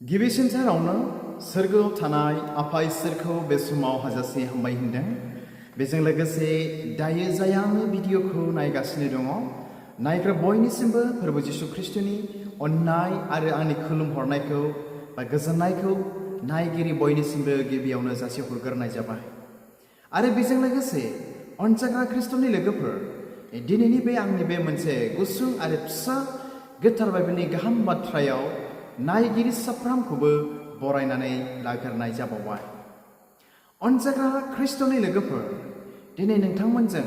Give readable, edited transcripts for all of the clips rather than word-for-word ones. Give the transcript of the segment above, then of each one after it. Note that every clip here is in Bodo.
गिबिसिनथारावनो सोरगोआव थानाय आफा इसोरखौ बे समाव हाजासे हामबाय होनदों। बेजों लोगोसे दायो जाय आङो भिडिअखौ नायगासिनो दङ, नायग्रा बयनिसिमबो फोरबो जिसु ख्रिस्टनि अननाय आरो आंनि खुलुमहरनायखौ बा गोजोननायखौ नायगिरि बयनिसिमबो गिबियावनो जासिहरग्रोनाय जाबाय। आरो बेजों लोगोसे अनजाग्रा ख्रिस्टनि लोगोफोर, दिनैनि बे आंनि बे मोनसे गुसुं आरो फिसा गोथार बाइबेलनि गाहाम बाथ्रायाव नायगिरि साफ्रोमखौबो बरायनानै लाग्रोनाय जाबावबाय। अनजाग्रा ख्रिस्टनि लोगोफोर, दिनै नोंथांमोनजों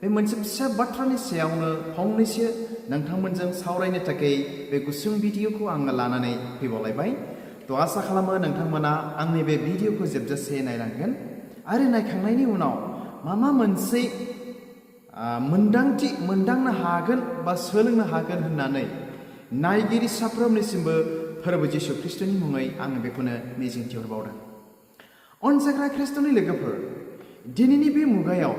बे मोनसे फिसा बाथ्रानि सायावनो फंनैसो नोंथांमोनजों सावरायनो थाखाय बे गुसुं भिडिअखौ आङो लानानै फैबावलायबाय। थ' आसा खालामो नोंथांमोना आंनि बे भिडिअखौ जोबजासे नायलांगोन आरो नायखांनायनि उनाव मा मोनसे मोनदांनो हागोन बा सोलोंनो हागोन होननानै नायगिरि साफ्रोमनिसिमबो फोरबो जिसु ख्रिस्टनि मुङै आङो बेखौनो मिजिंथिहरबावदों। अनजाग्रा ख्रिस्टनि लोगोफोर, दिनैनि बे मुगायाव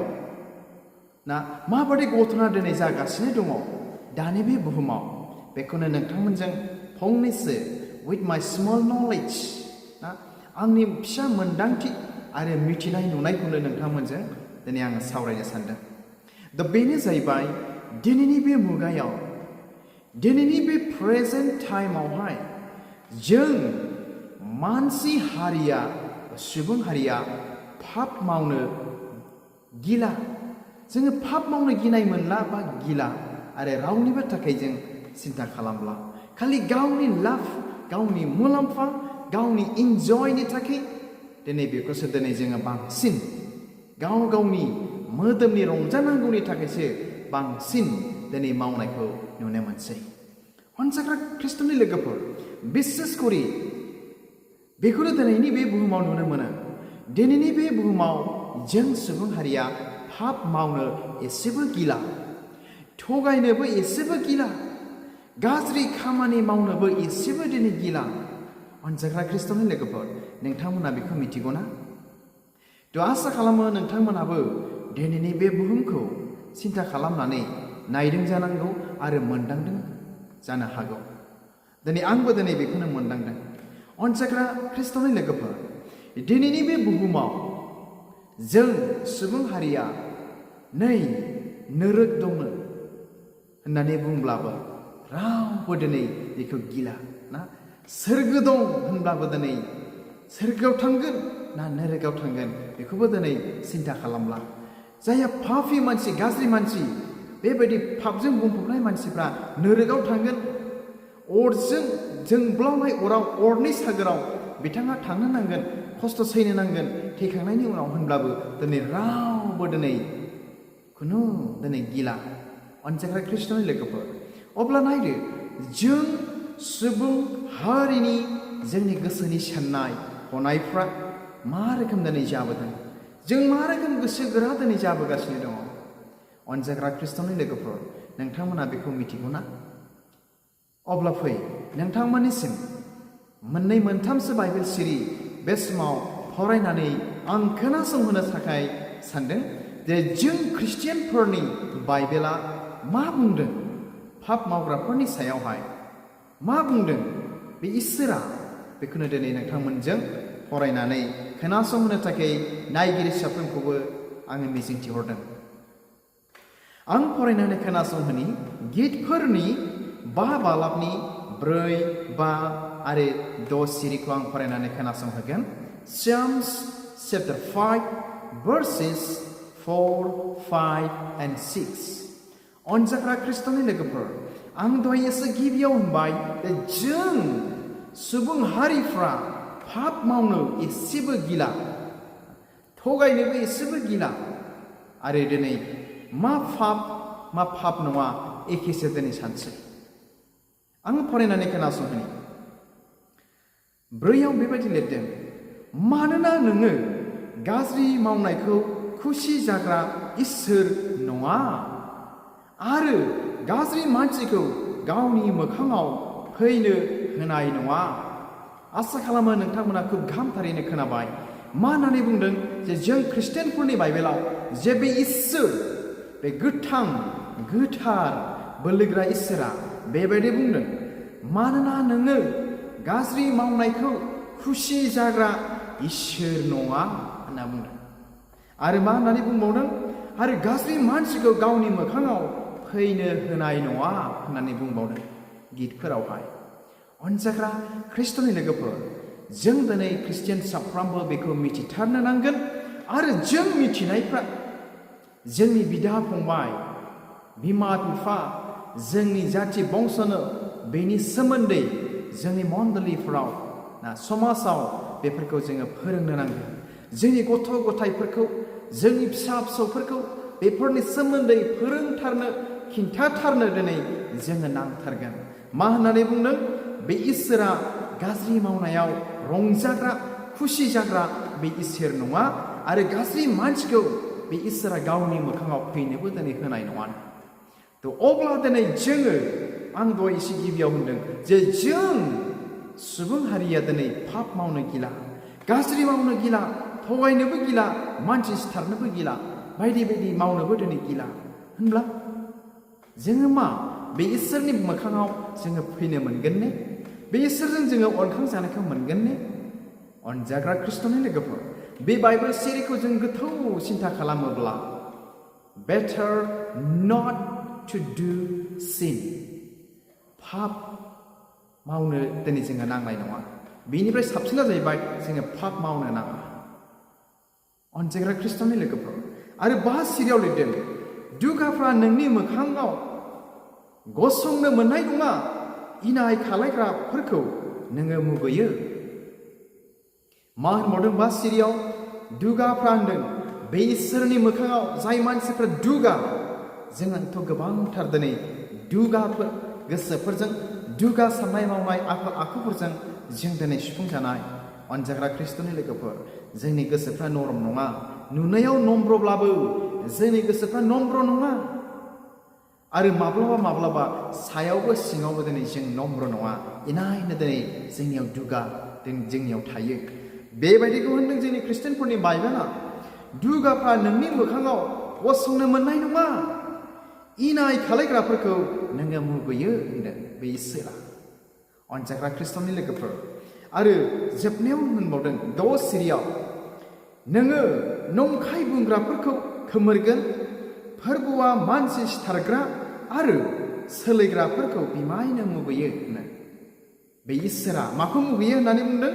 माबादि घटना दिनै जागासिनो दङ दानि बे बुहुमाव, बेखौनो नोंथांमोनजों फंनैसो उइथ माइ स्मल नलेज आंनि फिसा मोनदांथि आरो मिथिनाय नुनायखौनो नोंथांमोनजों दिनै आङो सावरायनो सानदों। दा बेनो जाहैबाय दिनैनि बे मुगायाव, दिनैनि बे प्रेजेन्ट टाइमावहाय जों मानसि हारिया, सुबुं हारिया पाप मावनो गिला। जोङो पाप मावनो गिनाय मोनला बा गिला आरो रावनिबो थाखाय जों सिन्था खालामला। खालि गावनि लाभ, गावनि मुलाम्फा, गावनि इन्जयनि थाखाय दिनै बेखौसो दिनै जोङो बांसिन गावनि मोदोमनि रंजानांगौनि थाखायसो बांसिन दिनै मावनायखौ नुनो मोनसै। अनजाग्रा ख्रिस्टनि लोगोफोर, बिसेस करि बेखौनो दिनैनि बे बुहुमाव नुनो मोनो। दिनैनि बे बुहुमाव जों सुबुं हारिया पाप मावनो एसेबो गिला, थगायनोबो एसेबो गिला, गाज्रि खामानि मावनोबो एसेबो दिनै गिला। अनजाग्रा ख्रिस्टनि लोगोफोर, नोंथांमोना बेखौ मिथिगौ ना? थ' आसा खालामो नोंथांमोनाबो दिनैनि बे बुहुमखौ सिन्था खालामनानै नायदों जानांगौ आरो मोनदांदों जानो हागौ। दिनै आंबो दिनै बेखौनो मोनदांदों। अनजाग्रा ख्रिस्टनि लोगोफोर, दिनैनि बे बुहुमाव जों सुबुं हारिया नोरक दङ होननानै बुंब्लाबो रावबो दिनै बेखौ गिला ना। सोरगो दं होनब्लाबो दिनै सोरगोआव थांगोन ना नोरकाव थांगोन बेखौबो दिनै सिन्था खालामला। जायहा पापि मानसि, गाज्रि मानसि, बेबायदि पापजों बुंफबनाय मानसिफ्रा नोरकाव थांगोन, अरजों जोंब्लावनाय अराव, अरनि सागोराव बिथाङा थांनो नांगोन, खस्थ' सैनो नांगोन थैखांनायनि उनाव होनब्लाबो दिनै रावबो दिनै गिला। अनजाग्रा ख्रिस्टनि लोगोफोर, अब्ला नायदो, जों सुबुं हारिनि जोंनि गोसोनि साननाय हनायफ्रा मा रोखोम दिनै जाबोदों, जों मा रोखोम गोसो गोरा दिनै जाबोगासिनो दङ। अनजाग्रा ख्रिस्टनि लोगोफोर, नोंथांमोना बेखौ मिथिगौ ना? अब्ला फै नोंथांमोननिसिम मोननै मोनथामसो बाइबेल सिरि बे समाव फरायनानै आं खोनासंहोनो थाखाय सानदों जे जों ख्रिस्टियानफोरनि बाइबेला मा बुंदों, पाप मावग्राफोरनि सायावहाय मा बुंदों बे इसोरा, बेखौनो दिनै नोंथांमोनजों फरायनानै खोनासंहोनो थाखाय नायगिरि साफ्रोमखौबो आङो मिजिंथिहरदों। आं फरायनानै खोनासंहोनि गितफोरनि 5 बालाबनि 4, 5 आरो 6 सिरिखौ आं फरायनानै खोनासंहोगोन। Psalms chapter 5 verses 4, 5 and 6। अनजाग्रा ख्रिस्टनि लोगोफोर, आं दहाय एसे गिबियाव होनबाय जों सुबुं हारिफ्रा पाप मावनो एसेबो गिला, थगायनोबो एसेबो गिला आरो दिनै मा पाप नङा एखेसो दिनै सानसै। आं फरायनानै खोनासंहोनि 4आव बेबायदि लिरदों, मानोना नोङो गाज्रि मावनायखौ खुसि जाग्रा इसोर नङा आरो गाज्रि मानसिखौ गावनि मोखाङाव फैनो होनाय नङा। आसा खालामो नोंथांमोना खुब गाहामथारैनो खोनाबाय मा होननानै बुंदों जे जों ख्रिस्टियानफोरनि बाइबेलाव जे बे इसोर, बे गोथार बोलोग्रा इसोरा बेबायदि बुंदों, मानोना नोङो गाज्रि मावनायखौ खुसि जाग्रा इसोर नङा होनना बुंदों। आरो मा होननानै बुंबावदों? आरो गाज्रि मानसिखौ गावनि मोखाङाव फैनो होनाय नङा होननानै बुंबावदों गितफोरावहाय। अनजाग्रा ख्रिस्ट'नि लोगोफोर, जों दिनै ख्रिस्टियान साफ्रोमबो बेखौ मिथिथारनो नांगोन। आरो जों मिथिनायफ्रा जोंनि बिदा फंबाय, बिमा बिफा, जोंनि जाथि बंस'नो बेनि सोमोन्दै जोंनि मण्डलिफोराव समाजाव बेफोरखौ जोङो फोरोंनो नांगोन। जोंनि गथ' गथायफोरखौ, जोंनि फिसा फिसौफोरखौ बेफोरनि सोमोन्दै फोरोंथारनो, खिन्थाथारनो दिनै जोङो नांथारगोन। मा होननानै बुंदों? बे इसोरा गाज्रि मावनायाव रंजाग्रा, खुसि जाग्रा बे इसोर नङा। आरो गाज्रि मानसिखौ बे इसोरा गावनि मोखाङाव फैनोबो दिनै होनाय नङा। अब्ला दिनै जोङो, आं दहाय एसे गिबियाव होनदों जे जों सुबुं हारिया दिनै पाप मावनो गिला, गाज्रि मावनो गिला, थगायनोबो गिला, मानसि सिथारनोबो गिला, बायदि बायदि मावनोबो दिनै गिला होनब्ला जोङो मा बे इसोरनि मोखाङाव जोङो फैनो मोनगोन ने? बे इसोरजों जोङो अनखांजानायखौ मोनगोन ने? अनजाग्रा ख्रिस्ट'नि लोगोफोर, बे बाइबेल सिरिखौ जों गोथौ सिन्था खालामोब्ला better not to do sin, पाप मावनो दिनै जोङो नांनाय नङा। बेनिफ्राय साबसिना जाहैबाय जोङो पाप मावनो नाङा। अनजाग्रा ख्रिस्ट'नि लोगोफोर, आरो बा सिरियाव लिरदों, दुगाफ्रा नोंनि मोखाङाव गसंनो मोननाय नङा, इनाय खालायग्राफोरखौ नोङो मुगैयो। मा होनबावदों बा सिरियाव? दुगाफ्रा होनदों बे इसोरनि मोखाङाव जाय मानसिफ्रा दुगा, जोंहाथ' गोबांथार दिनै दुगाफोर गोसोफोरजों, दुगा साननाय मावनाय आखल आखुफोरजों जों दिनै सुफुंजानाय। अनजाग्रा ख्रिस्ट'नि लोगोफोर, जोंनि गोसोफ्रा नरम नङा। नुनायाव नम्रब्लाबो जोंनि गोसोफ्रा नम्र नङा। आरो माब्लाबा माब्लाबा सायावबो सिङावबो दिनै जों नम्र नङा। इनायनो दिनै जोंनियाव दुगा जोंनियाव थायो। बेबायदिखौ होनदों जोंनि ख्रिस्टियानफोरनि बाइबेला। दुगाफ्रा नोंनि मोखाङाव गसंनो मोननाय नङा, इनाय खालायग्राफोरखौ नोङो मुगैयो होनदों बे इसोरा। अनजाग्रा ख्रिस्ट'नि लोगोफोर, आरो जोबनायाव होनबावदों द' सिरियाव, नोङो नंखाय बुंग्राफोरखौ खोमोरगोन, फोरबुआ मानसि सिथारग्रा आरो सोलायग्राफोरखौ बिमायनो मुगैयो होनो बे इसोरा। माखौ मुगैयो होननानै बुंदों?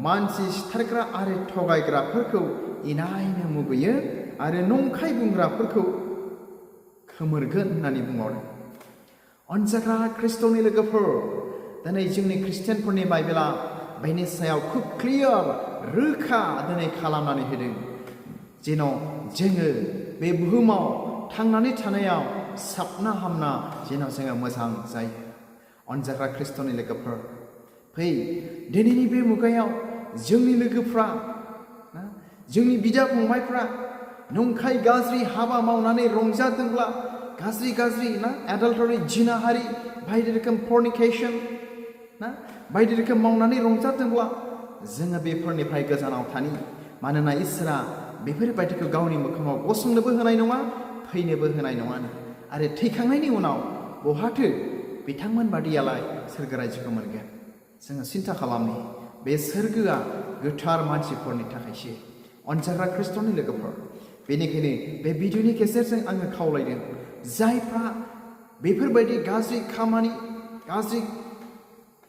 मानसि सिथारग्रा आरो थगायग्राफोरखौ इनायनो मुगैयो आरो नंखाय बुंग्राफोरखौ खोमोरगोन होननानै बुंबावदों। अनजाग्रा ख्रिस्ट'नि लोगोफोर, दिनै जोंनि ख्रिस्टियानफोरनि बाइबेला बेनि सायाव खुब क्लियार, रोखा दिनै खालामनानै होदों जेन' जोङो बे बुहुमाव थांनानै थानायाव साबना हामना जेन' जोङो मोजां जायो। अनजाग्रा ख्रिस्ट'नि लोगोफोर, फै दिनैनि बे मुगायाव जोंनि लोगोफ्रा, जोंनि बिदा फंबायफ्रा नंखाय गाज्रि हाबा मावनानै रंजादोंब्ला, गाज्रि गाज्रि एडाल्टारि, जिनाहारि, बायदि रोखोम फर्निकेशन बायदि रोखोम मावनानै रंजादोंब्ला जोङो बेफोरनिफ्राय गोजानाव थानि। मानोना इसोरा बेफोरबायदिखौ गावनि मोखाङाव गसंनोबो होनाय नङा, फैनोबो होनाय नङा। आरो थैखांनायनि उनाव बहाथो बिथांमोन बादियालाय सोरगो रायजोखौ मोनगोन? जोङो सिन्था खालामनि, बे सोरगोआ गोथार मानसिफोरनि थाखायसो। अनजाग्रा ख्रिस्ट'नि लोगोफोर, बेनिखायनो बे भिडिअनि गेजेरजों आङो खावलायदों, जायफ्रा बेफोरबायदि गाज्रि खामानि, गाज्रि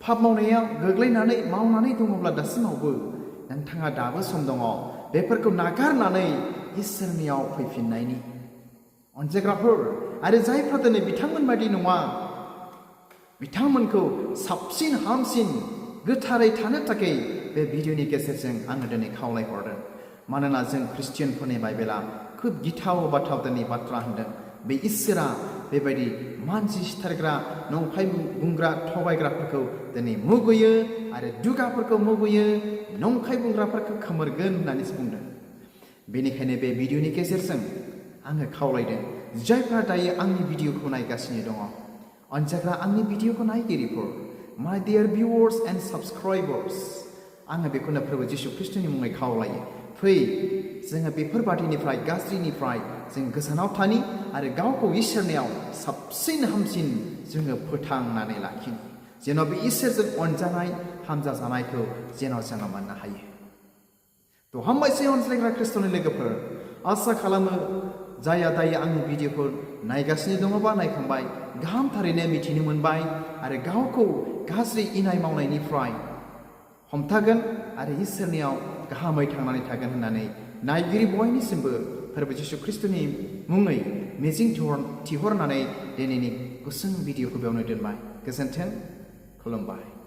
पाप मावनायाव गोग्लैनानै मावनानै दङब्ला दासिमावबो नोंथाङा दाबो सम दङ बेफोरखौ नागारनानै इसोरनियाव फैफिननायनि। अनजाग्राफोर, आरो जायफ्रा दिनै बिथांमोन बायदि नङा, बिथांमोनखौ साबसिन हामसिन गोथारै थानो थाखाय बे भिडिअनि गेजेरजों आङो दिनै खावलायहरदों। मानोना जों ख्रिस्टियानफोरनि बाइबेला खुब गिथाव बाथाव दिनै बाथ्रा होनदों। बे इसोरा बेबायदि मानसि सिथारग्रा, नंखाय बुंग्रा, थगायग्राफोरखौ दिनै मुगैयो आरो दुगाफोरखौ मुगैयो, नंखाय बुंग्राफोरखौ खोमोरगोन होननानैसो बुंदों। बेनिखायनो बे भिडिअनि गेजेरजों आङो खावलायदों, जायफ्रा दायो आंनि भिडिअखौ नायगासिनो दङ, अनजाग्रा आंनि भिडिअखौ नायगिरिफोर, माय डियार भिउवार्स एन्ड साबस्क्राइबार्स, आङो बेखौनो प्रभु जिशु ख्रिस्ट'नि मुङै खावलायो। फै जोङो बेफोरबादिनिफ्राय, गाज्रिनिफ्राय जों गोजानाव थानि आरो गावखौ इसोरनियाव साबसिन हामसिन जोङो फोथांनानै लाखिनि। जेन' बे इसोरजों अनजानाय हामजा जानायखौ जेन' जोङो मोननो हायो। थ' हामबायसै अनज्लायग्रा ख्रिस्ट'नि लोगोफोर, आसा खालामो जाया दायो आंनि भिडिअखौ नायगासिनो दङबा नायखांबाय गाहाम थारैनो मिथिनो मोनबाय आरो गावखौ गाज्रि इनाय मावनायनिफ्राय हमथागोन आरो इसोरनियाव गाहामै थांनानै थागोन होननानै नायगिरि बयनिसिमबो फोरबो जिसु ख्रिस्ट'नि मुङै मिजिं थिहरनानै दिनैनि गुसुं भिडिअखौ बेयावनो दोनबाय। गोजोन्थों, खुलुमबाय।